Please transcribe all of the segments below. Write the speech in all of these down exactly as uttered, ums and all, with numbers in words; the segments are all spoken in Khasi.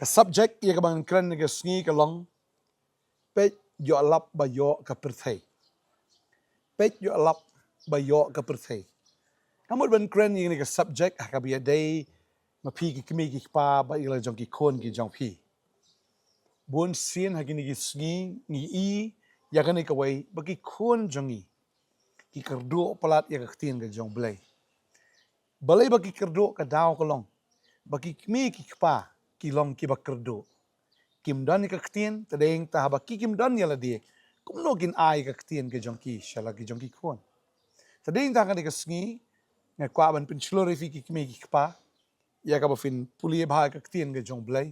Ka subject ïa kaba ngan kren ha kane ka sngi ka long: Peit ïoh lap ba ïoh ka pyrthei. Peit ïoh lap ba ïoh ka pyrthei. Nga mut ban kren ïa kane ka subject ha kaba ïadei ma phi ki kmie ki kpa bad ïa la jong ki khun ki jong phi. Bun sien ha kine ki sngi ngi i ïa kane kawei ba ki khun jong ngi ki kyrduh palat ïa ka ktien ka jong U Blei. Balei ba ki kyrduh? Ka daw ka long ba ki kmie ki kpa ki long kiba kyrduh. Kim don ïa ka ktien, te dei ta haba ki kim don ïa lade, kumno kin ai ïa ka ktien ka jong ki sha la ki jong ki khun? Te dei ta ha kane ka sngi nga kwah ban pynshlur ïa phi ki kmie ki kpa ïa kaba phin pule bha ïa ka ktien ka jong U Blei,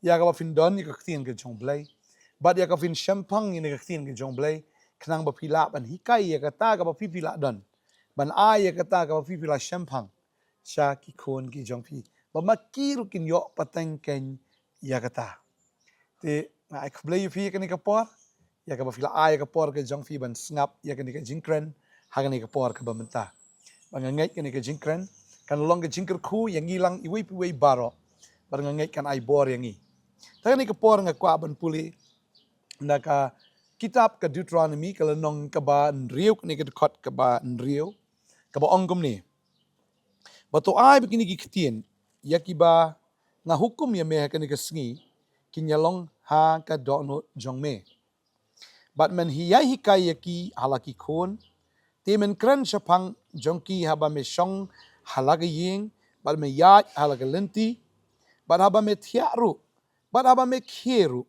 ïa kaba phin don ïa ka ktien ka jong U Blei, bad ïa kaba phin shemphang ïa ka ktien ka jong U Blei, khnang ba phi lah ban hikai ïa kata kaba phi phi lah don, ban ai ïa kata kaba phi phi lah shemphang sha ki khun ki jong phi, ba ma ki ruh kin ïoh pateng keiñ ïa kata. Te nga ai khublei ïa phi ïa kane ka por, ïa kaba phi la ai ïa ka por ka jong phi ban sngap ïa kane ka jingkren ha kane ka por kaba mynta. Ba nga ngeit kane ka jingkren kan long ka jingkyrkhu ïa ngi lang iwei pa iwei baroh, bad nga ngeit kan ai bor ïa ngi. Te ha kane ka por nga kwah ban pule na ka kitab ka Deuteronomi, ka lynnong kaba hynriew, kane ka dkhot kaba hynriew, kaba ong kumne: Bad to ai ba kine ki ktien ïa kiba nga hukum ïa me ha kane ka sngi kin ïa long ha ka dohnud jong me. Bad men ïai hikai ïa ki ha la ki khun, te men kren shaphang jong ki haba me shong ha la ka ïing, bad me ïaid ha la ka lynti, bad haba me thiah ruh, bad haba me khie ruh.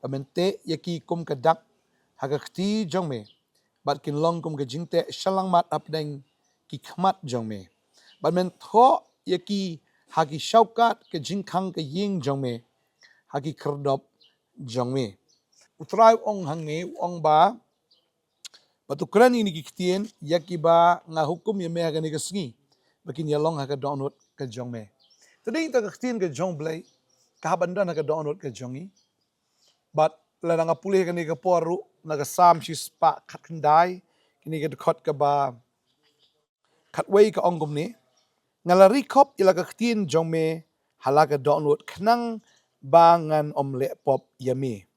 Bad men teh ïa ki kum ka dak ha ka kti jong me, bad kin long kum ka jingteh shyllangmat hapdeng ki khmat jong me. Bad men thoh ïa ki ha ki shawkat ka jingkhang ka ïing jong me, ha ki khyrdop jong me. U Trai u ong hangne, u ong ba, bad to kren ïa kine ki ktien ïa kiba nga hukum ïa me ha kane ka sngi, ba kin ïa long ha ka dohnud ka jong me. Te dei ta ka ktien ka jong U Blei ka hap ban don ha ka dohnud ka jong ngi. Bad lada nga pule ha kane ka por ruh na ka Salm shispah khatkhyndai, kane ka dkhot kaba khatwei ka ong kumne: Nga la ri khop ïa la ka ktien jong me ha la ka dohnud, khnang ba ngan ym leh pop ïa me.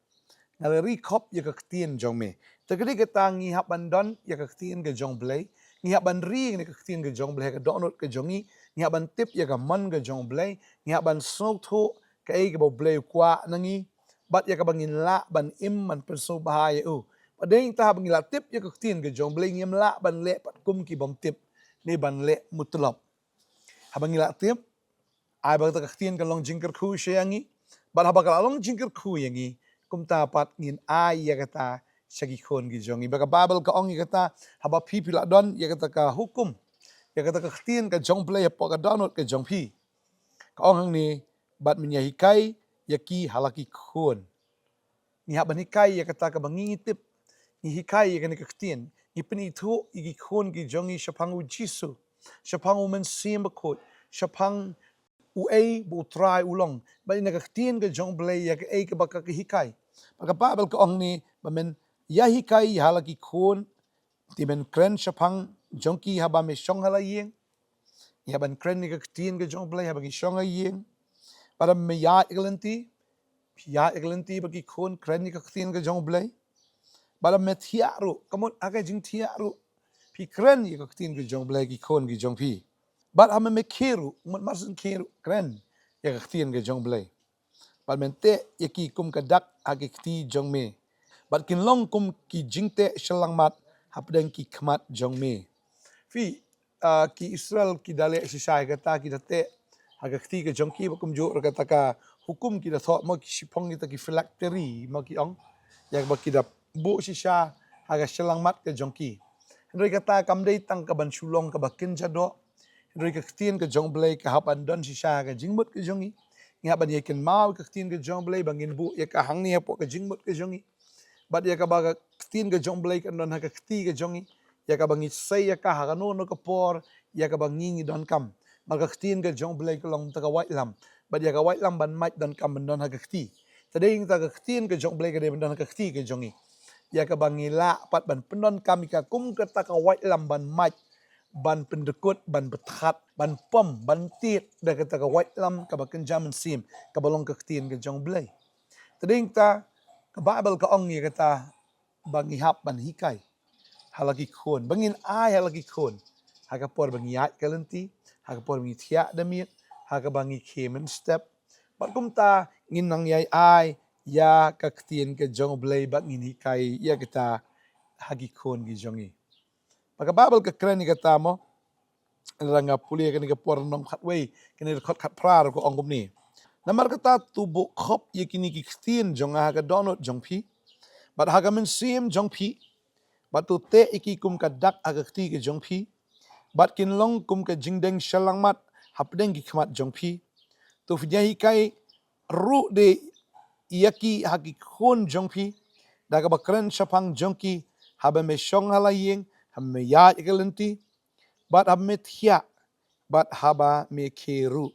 Nga la ri khop ïa ka ktien jong me. Te ka dei kata, ngi hap ban don ïa ka ktien ka jong U Blei, ngi hap ban ri ïa ka ktien ka jong U Blei ha ka dohnud ka jong ngi, ngi hap ban tip ïa ka mon ka jong U Blei, ngi hap ban sngewthuh kaei kaba U Blei u kwah na ngi, bad ïa kaba ngin lah ban im ban pynsngewbha ïa u. Bad dei ta haba ngi la tip ïa ka ktien ka jong U Blei, ngim lah ban leh pat kum ki bym tip ne ban leh mutlop. Haba ngi la tip, ai ba kata ka ktien kan long jingkyrkhu sha ngi, bad haba ka la long jingkyrkhu ïa ngi, kumta pat ngin ai ïa kata sha ki khun ki jong ngi. Ba ka Baibl ka ong ïa kata, haba phi phi la don ïa kata ka hukum, ïa kata ka ktien ka jong U Blei hapoh ka dohnud ka jong phi, ka ong hangne: Bad men ïa hikai ïa ki ha la ki khun. Ngi hap ban hikai ïa kata kaba ngi ngi tip. Ngi hikai ïa kane ka ktien, ngi pynithuh ïa ki khun ki jong ngi shaphang U Jisu, shaphang U Mynsiem Bakhuid, shaphang uei ba U Trai u long. Bad ïa kane ka ktien ka jong U Blei ïa kaei kaba ka hikai. Ba ka Baibl ka ong ne, ba men ïa hikai ïa la ki khun, te men kren shaphang jong ki haba me shong ha la ïing. Ïa ban kren ïa ka ktien ka jong U Blei haba ngi shong ha ïing. Bad haba me ïaid ïa ka lynti, ïaid ïa ka lynti bad ki khun, kren ïa ka ktien ka jong U Blei. Bad haba me thiah ruh, ka mut ha ka jingthiah ruh, phi kren ïa ka ktien ka jong U Blei ki khun ki jong phi. Bad haba me khie ruh, mut mar shu khie ruh, kren ïa ka ktien ka jong U Blei. Bad men teh ïa ki kum ka dak ha ki kti jong me, bad kin long kum ki jingteh shyllangmat hapdeng ki khmat jong me. Phi, ah, ki Israel ki da leh shisha ïa kata, ki da teh ha ka kti ka jong ki, bad kumjuh ruh kata ka hukum ki da thoh, mo, ki shipong kita ki phylactery, mo, ki ong, ïa kaba ki da buh shisha ha ka shyllangmat ka jong ki. Hynrei kata kam dei tang ka ban shu long kaba kynja doh. Hynrei ka ktien ka jong U Blei ka hap ban don shisha ha ka jingmut ka jong ngi. Ngi hap ban ïa kynmaw ïa ka ktien ka jong U Blei ba ngin buh ïa ka hangne hapoh ka jingmut ka jong ngi. Bad ïa kaba ka ktien ka jong U Blei kan don ha ka kti ka jong ngi, ïa kaba ngi sei ïa ka ha kano kano ka por, ïa kaba ngi ngi donkam. Bad ka ktien ka jong U Blei ka long ta ka waitlam. Bad ïa ka waitlam ban mait donkam ban don ha ka kti. Te dei ta ka ktien ka jong U Blei ka dei ban don ha ka kti ka jong ngi, ïa kaba ngi lah pat ban pyndonkam ïa ka kum kata ka waitlam ban mait, ban pyndykut, ban pynthat, ban pom, ban tied da kata ka waitlam kaba kynja mynsiem, kaba long ka ktien ka jong U Blei. Te dei ta ka Baibl ka ong ïa kata ba ngi hap ban hikai ha la ki khun, ba ngin ai ha la ki khun, ha ka por ba ngi ïaid ka lynti, ha ka por ba ngi thiah da miet, ha kaba ngi khie mynstep. Bad kumta ngin nang ïai ai ïa ka ktien ka jong U Blei ba ngin hikai ïa kata ha ki khun ki jong ngi. Ba ka Baibl ka kren ïa kata mo. Lada nga pule kane ka por nong khatwei, kane ka dkhot khatphra ruh ka ong kumne. Namar kata to buh khop ïa kine ki ktien jong nga ha ka dohnud jong phi, bad ha ka mynsiem jong phi, bad to teh ïa ki kum ka dak ha ka kti ka jong phi, bad kin long kum ka jingdeng shyllangmat hapdeng ki khmat jong phi. To phin ïa hikai ruh de ïa ki ha ki khun jong phi, da kaba kren shaphang jong ki, haba me shong ha la ïing, haba me ïaid ïa ka lynti, bad haba me thiah, bad haba me khie ruh.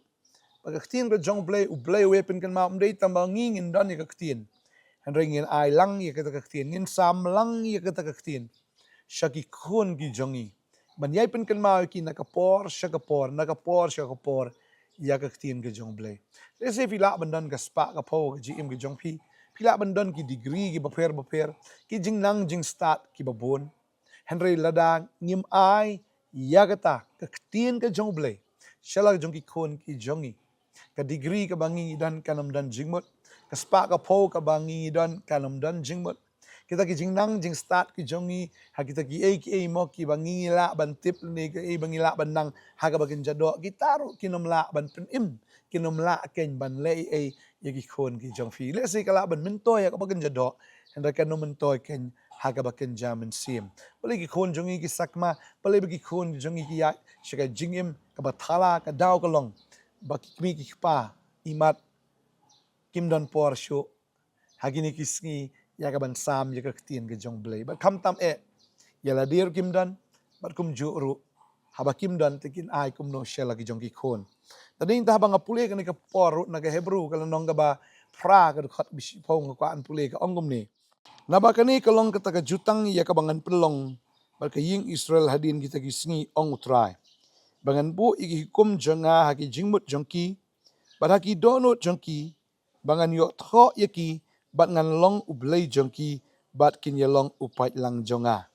Ba ka ktien ka jong U Blei, U Blei u pynkynmaw ym dei tang ba ngi ngin don ïa ka ktien, hynrei ngin ai lang ïa kata ka ktien, ngin sam lang ïa kata ka ktien sha ki khun ki jong ngi, ban ïai pynkynmaw ïa ki na ka por sha ka por, na ka por sha ka por, ïa ka ktien ka jong U Blei. Lehse phi lah ban don ka spah ka phew ka jingim ka jong phi, phi lah ban don ki degree kiba pher bapher, ki jingnang jingstad kiba bun, hynrei lada ngim ai ïa kata ka ktien ka jong U Blei sha la jong ki khun ki jong ngi, ka degree kaba ngi don kan ym don jingmut, ka spah ka phew kaba ngi don kan ym don jingmut. Kita ki jingnang jingstad ki jong ngi, ha kita kiei kiei mo kiba ngi lah ban tip ne kiei ba ngi lah ban nang ha kaba kynja doh, kita ruh kin ym lah ban pynim, kin ym lah keiñ ban leh ei ei ïa ki khun ki jong phi. Lehse ka lah ban myntoi ha kaba kynja doh, hynrei kan ym myntoi keiñ ha kaba kynja mynsiem. Balei ki khun jong ngi ki sakma, balei ba ki khun jong ngi ki ïaid sha ka jingim kaba thala, ka daw ka long ba ki kmie ki kpa imat kim don por shuh ha kine ki sngi ïa ka ban sam ïa ka ktien ka jong U Blei. Bad khamtam eh, ïa lade ruh kim don, bad kumjuh ruh haba kim don te kin ai kumno sha la ki jong ki khun. Te dei ta haba nga pule kane ka por ruh na ka Hebru ka lynnong kaba phra ka dkhot ba shiphew nga kwah ban pule, ka ong kumne. Naba kane ka long kata ka jutang ïa kaba ngan pynlong bad ka ïing Israel hadien kita ki sngi, ong U Trai, ba ngan buh ïa ki hukum jong nga ha ki jingmut jong ki, bad ha ki dohnud jong ki, ba ngan ïoh thoh ïa ki, bad ngan long U Blei jong ki, bad kin ïa long u paidlang jong nga.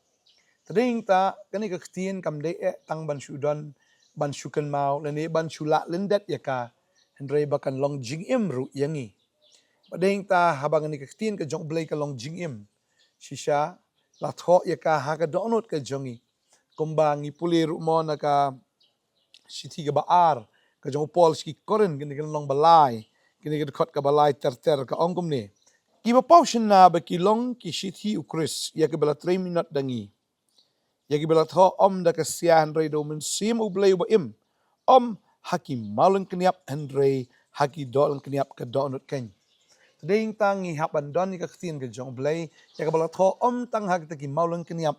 Te dei ta kane ka ktien kam dei eh tang ban shu don, ban shu kynmaw lane ban shu lah lyndet ïa ka, hynrei ba kan long jingim ruh ïa ngi. Ba dei ta haba kane ka ktien ka jong U Blei ka long jingim, shisha la thoh ïa ka ha ka dohnud ka jong ngi. Kumba ngi pule ruh mo na ka shithi kaba ar ka jong u Paul sha ki Korinth, kane ka lynnong ba lai, kane ka dkhot kaba lai ter ter, ka ong kumne. Kiba paw shynna ba ki long ki shithi U Khrist, ïa kiba la trei minot da ngi, ïa kiba la thoh ym da ka sia hynrei da U Mynsiem U Blei uba im, ym ha ki mawlyngkniap hynrei ha ki dohlyngkniap ka dohnud keiñ. Te dei ta ngi hap ban don ïa ka ktien ka jong U Blei, ïa kaba la thoh ym tang ha kita ki mawlyngkniap,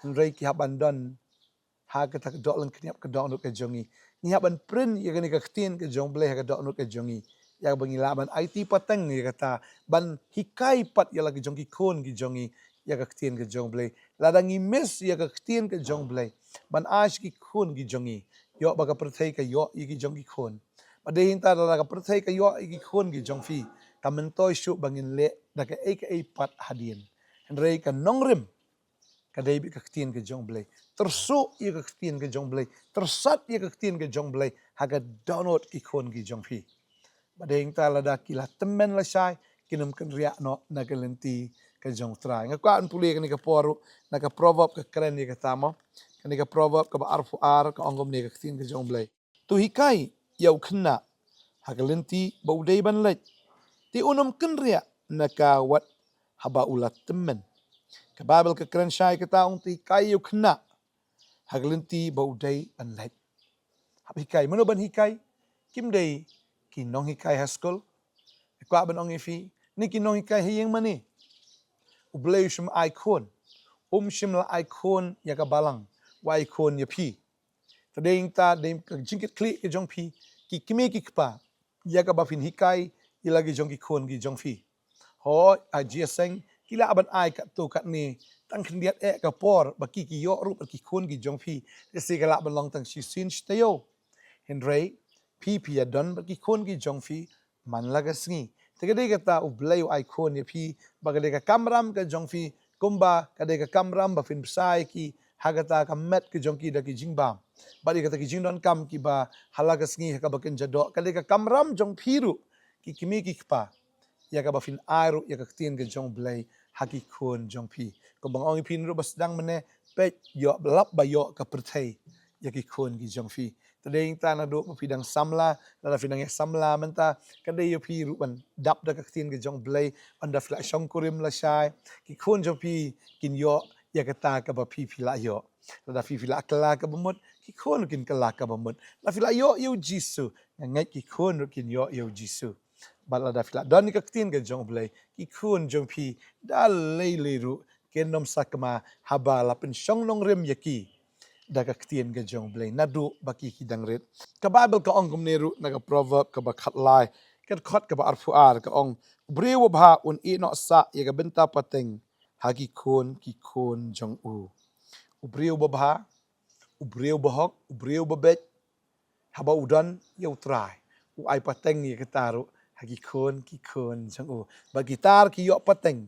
hynrei ki hap ban don ha kata ka dohlyngkniap ka dohnud ka jong ngi. Ngi hap ban print ïa kane ka ktien ka jong U Blei ha ka dohnud ka jong ngi, ïa kaba ngi lah ban aiti pateng ïa kata, ban hikai pat ïa la ki jong ki khun ki jong ngi ïa ka ktien ka jong U Blei. Lada ngi miss ïa ka ktien ka jong U Blei ban ai sha ki khun ki jong ngi, ïoh ba ka pyrthei ka ïoh ïa ki jong ki khun. Ba dei ta lada ka pyrthei ka ïoh ïa ki khun ki jong phi, ka myntoi shuh ba ngin leh da kaei kaei pat hadien. Hynrei ka nongrim ka dei beit ka ktien ka jong U Blei. Tyrsuh ïa ka ktien ka jong U Blei, tyrsat ïa ka ktien ka jong U Blei ha ka dohnud ki khun ki jong phi. Ba dei ta lada ki la tymmen lashai, kin ym kynriah noh na ka lynti ka jong U Trai. Nga kwah ban pule kane ka por ruh na ka Proverb ka kren ïa kata mo. Kane ka Proverb kaba arphew ar ka ong kumne, ka ktien ka jong U Blei. To hikai ïa u khynnah ha ka lynti ba u dei ban leit, te un ym kynriah na ka wat haba u la tymmen. Ka Baibl ka kren shai kata, ong, to hikai ïa u khynnah ha ka lynti ba u dei ban leit. Hap hikai, mano ban hikai? Kim dei ki nonghikai ha skul? Kwah ban ong ïa phi, ne ki nonghikai ha ïing mane. U Blei u shym ai khun, um shym la ai khun ïa ka balang, u ai khun ïa phi. Te dei ta dei ka jingkitkhlieh ka jong phi, ki kmie ki kpa, ïa kaba phin hikai ïa la ki jong ki khun ki jong phi. Hooid, ha jingseng Ki lah ban ai katto katne, tang khyndiat eh ka por ba ki ki ïoh ruh bad ki khun ki jong phi. Te shi ka lah ban long tang shisien shi taïew. Hynrei phi phi ïa don bad ki khun ki jong phi man la ka sngi. Te ka dei kata U Blei u ai khun ïa phi, ba ka dei ka kamram ka jong phi, kumba ka dei ka kamram ba phin bsa ïa ki ha kata ka met ka jong ki da ki jingbam. Bad ïa kata ki jingdonkam kiba ha la ka sngi ha kaba kin jadoh, ka dei ka kamram jong phi ruh, ki kmie ki kpa, ïa kaba phin ai ruh ïa ka ktien ka jong U Blei ha ki khun jong phi. Kumba nga ong ïa phi ruh ba sdang mynne, peit, ïoh lap ba ïoh ka pyrthei ïa ki khun ki jong phi. Te dei tang naduh ba phi dang samla, lada phi dang ïa samla mynta, ka dei ïa phi ruh ban dap da ka ktien ka jong U Blei, ynda phi la shongkurim lashai, ki khun jong phi kin ïoh ïa kata kaba phi phi la ïoh. Lada phi phi la kylla kaba mut, ki khun kin kylla kaba mut. Lada phi la ïoh ïa U Jisu, nga ngeit ki khun ruh kin ïoh ïa U Jisu. Bad lada phi la don ïa ka ktien ka jong U Blei, ki khun jong phi da lei lei ruh kin ym sakma haba la pynshong nongrim ïa ki da ka ktien ka jong U Blei naduh ba ki ki dang rit. Ka Baibl ka ong kumne ruh na ka Proverb kaba khatlai, ka dkhot kaba arphew ar, ka ong, "U briew babha un ïehnoh sah ïa ka bynta pateng ha ki khun ki khun jong u." U briew babha, u briew bahok, u briew babeit, haba u don ïa U Trai, u ai pateng ïa kata ruh ha ki khun ki khun jong u. Bad kita ruh ki ïoh pateng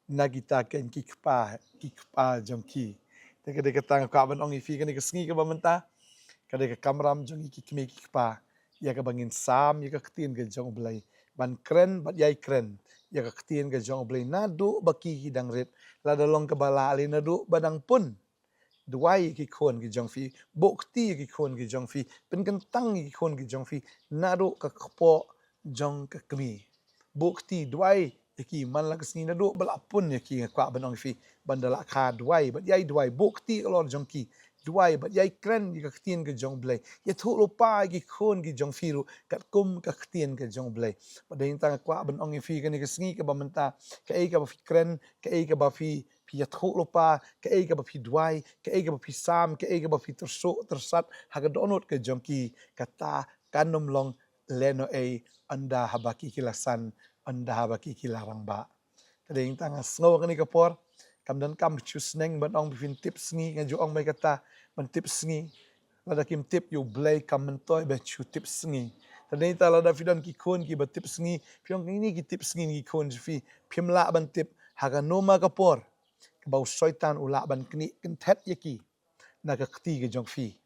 na kita keiñ ki kpa, ki kpa jong ki. Te ka dei kata nga kwah ban ong ïa phi kane ka sngi kaba mynta, ka dei ka kamram jong ngi ki kmie ki kpa, ïa kaba ngin sam ïa ka ktien ka jong U Blei, ban kren bad ïai kren ïa ka ktien ka jong U Blei naduh ba ki ki dang rit. Lada long kaba lah lei, naduh ba dang pun, duwai ïa ki khun ki jong phi, buh kti ïa ki khun ki jong phi, pynkyntang ïa ki khun ki jong phi naduh ka kpoh jong ka kmie. Buh kti, duwai ïa ki man la ka sngi naduh ba la pun ïa ki. Nga kwah ban ong ïa phi, ban da la kha, duwai bad ïai duwai, buh kti halor jong ki, duwai bad ïai kren ïa ka ktien ka jong U Blei. Ïathuh lypa ïa ki khun ki jong phi ruh katkum ka ktien ka jong U Blei. Bad dei tang nga kwah ban ong ïa phi kane ka sngi kaba mynta, kaei kaba phi kren, kaei kaba phi phi ïathuh lypa, kaei kaba phi duwai, kaei kaba phi sam, kaei kaba phi tyrsuh tyrsat ha ka dohnud ka jong ki, kata kan ym long lehnohei ynda haba ki ki la san, ynda haba ki ki la rangbah. Te dei tang nga sngew kane ka por kam donkam shu sneng ban ong ba phin tip sngi, nga ju ong mai kata, ban tip sngi, lada kim tip ïa U Blei kam myntoi ba shu tip sngi. Te dei tang lada phi don ki khun kiba tip sngi, phi ong, "Kine ki tip sngi ki khun jong phi," phim lah ban tip ha kano ma ka por kaba u Soitan u lah ban knieh kynthet ïa ki na ka kti ka jong phi.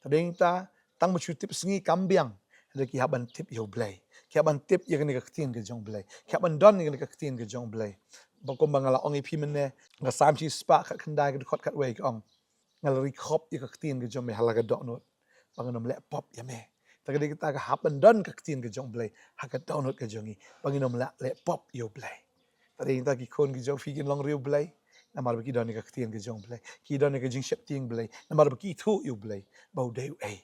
Te dei tang, tang ba shu tip sngi kam biang, hynrei ki hap ban tip ïa U Blei, ki hap ban tip ïa kane ka ktien ka jong U Blei, ki hap ban don ïa kane ka ktien ka jong U Blei. Ba kumba nga la ong ïa phi mynne, ka Salm shispah khatkhyndai ka dkhot khatwei ka ong, "Nga la ri khop ïa ka ktien ka jong me ha la ka dohnud, ba ngan ym leh pop ïa me." Te ka dei kata, ka hap ban don ka ktien ka jong U Blei ha ka dohnud ka jong ngi, ba ngin ym lah leh pop ïa U Blei. Te dei tang ki khun ki jong phi kin long ri U Blei namar ba ki don ïa ka ktien ka jong U Blei, ki don ïa ka jingsheptieng Blei namar ba ki ithuh ïa U Blei ba u dei uei.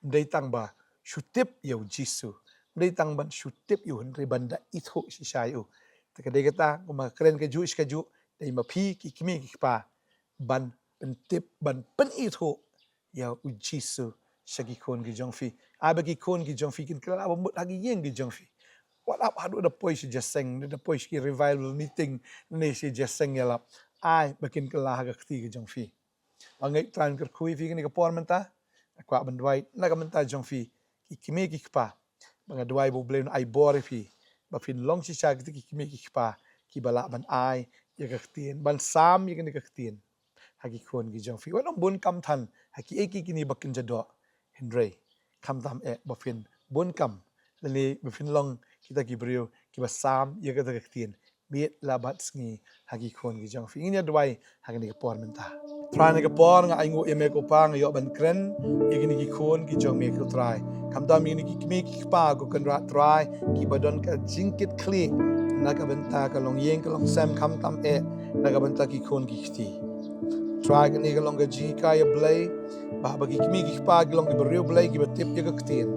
Ym dei tang ba shu tip ïa U Jisu, ym dei tang ban shu tip ïa u, hynrei ban da ithuh shisha ïa u. Te ka dei kata, kumba kren kajuh shi kajuh, dei ma phi ki kmie ki kpa ban pyntip, ban pynithuh ïa U Jisu sha ki khun ki jong phi. Ai ba ki khun ki jong phi kin kylla ba mut ha ki ïing ki jong phi. Wat hap haduh da poi sha jingïaseng, da poi sha ki revival meeting ne sha jingïaseng ïalap. Ai ba kin kylla ha ka kti ki jong phi. Ba ngeit Trai un kyrkhu ïa phi kane ka por mynta. Nga kwah ban duwai na ka bynta jong phi ki kmie ki kpa, ba nga duwai ba U Blei un ai bor ïa phi ba phin long shisha kita ki kmie ki kpa kiba lah ban ai ïa ka ktien, ban sam ïa kane ka ktien ha ki khun ki jong phi. Wat ym bun kam than ha kiei kiei kine ba kin jadoh, hynrei khamtam eh ba phin bun kam lane ba phin long kita ki briew kiba sam ïa kata ka ktien miet la bad sngi ha ki khun ki jong phi. Ngin ïa duwai ha kane ka por mynta. Trai, kane ka por nga ainguh ïa me ko Pa, nga ïoh ban kren ïa kine ki khun ki jong me ko Trai. Khamtam ïa kine ki kmie ki kpa ko Kynrad Trai, kiba don ka jingkitkhlieh na ka bynta ka longïing ka longsem, khamtam eh na ka bynta ki khun ki kti. Trai, kane ka long ka jinghikai ïa Blei, ba haba ki kmie ki kpa ki long kiba riewblei, kiba tip ïa ka ktien,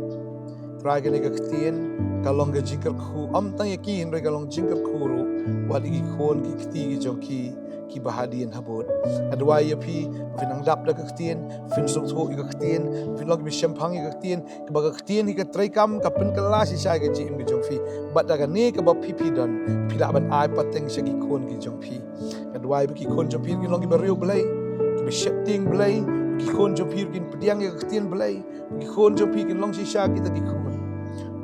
Trai, kane ka ktien ka long ka jingkyrkhu, ym tang ïa ki hynrei ka long jingkyrkhu ruh wat ïa ki khun ki kti ki jong ki, kiba hadien habud. Nga duwai ïa phi, phin nang dap da ka ktien, phin sngewthuh ïa ka ktien, phin long kiba shemphang ïa ka ktien, kaba ka ktien hi ka treikam, ka pynkylla shisha ïa ka jingim ka jong phi. Bad da kane kaba phi phi don, phi lah ban ai pateng sha ki khun ki jong phi. Nga duwai ba ki khun jong phi kin long kiba riewblei, kiba sheptieng Blei, ki khun jong phi kin pdiang ïa ka ktien Blei, ki khun jong phi kin long shisha kita ki khun,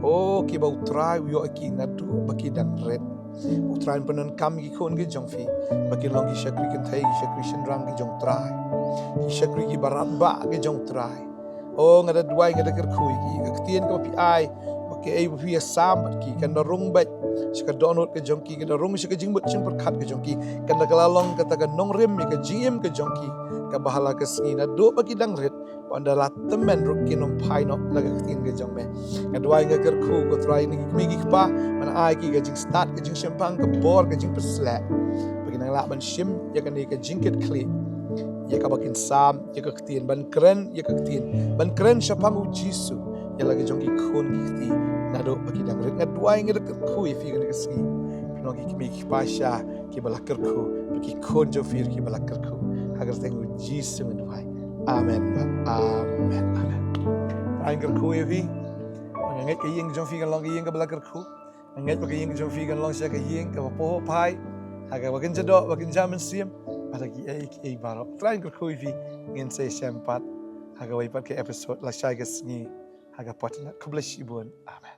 oh, kiba U Trai u ïoh ïa ki naduh ba ki dang rit. U Trai un pyndonkam ïa ki khun ki jong phi ba kin long ki shakri kynthei, ki shakri shynrang ki jong U Trai, ki shakri kiba rangbah ki jong U Trai. Oh, nga da duwai, nga da kyrkhu ïa ki, ka ktien kaba phi ai, ba kaei ba phi ïasam bad ki, kan da rung beit sha ka dohnud ka jong ki, kan da rung sha ka jingmut jingpyrkhat ka jong ki, kan da kylla long kata ka nongrim ïa ka jingim ka jong ki, kaba ha la ka sngi naduh ba ki dang rit, ba ynda la tymmen ruh kin ym phai noh na ka ktien ka jong me. Nga duwai, nga kyrkhu, ko Trai, na ki kmie ki kpa, ban ai ki ka jingstad, ka jingshemphang, ka bor, ka jingpynshlur, ba kin nang lah ban shim ïa kane ka jingkitkhlieh, ïa kaba kin sam ïa ka ktien, ban kren ïa ka ktien, ban kren shaphang U Jisu ïa la ka jong ki khun ki kti naduh ba ki dang rit. Nga duwai, nga da kyrkhu ïa phi kane ka sngi, phin long ki kmie ki kpa sha kiba la kyrkhu, ba ki khun jong phi ruh kiba la kyrkhu. Ha ka kyrteng U Jisu ngan duwai. Amen. Amen. Amen. Trai un kyrkhu ïa phi. Nga ngeit ka ïing jong phi kan long ka ïing kaba la kyrkhu. Nga ngeit ba ka ïing jong phi kan long shisha ka ïing kaba paw phai, ha kaba kin jadoh, ba kin jam mynsiem, bad ha kiei kiei baroh. Trai un kyrkhu ïa phi. Ngin sa ïashem pat ha kawei pat ka episode lashai ka sngi, ha ka por. Khublei shibun. Amen.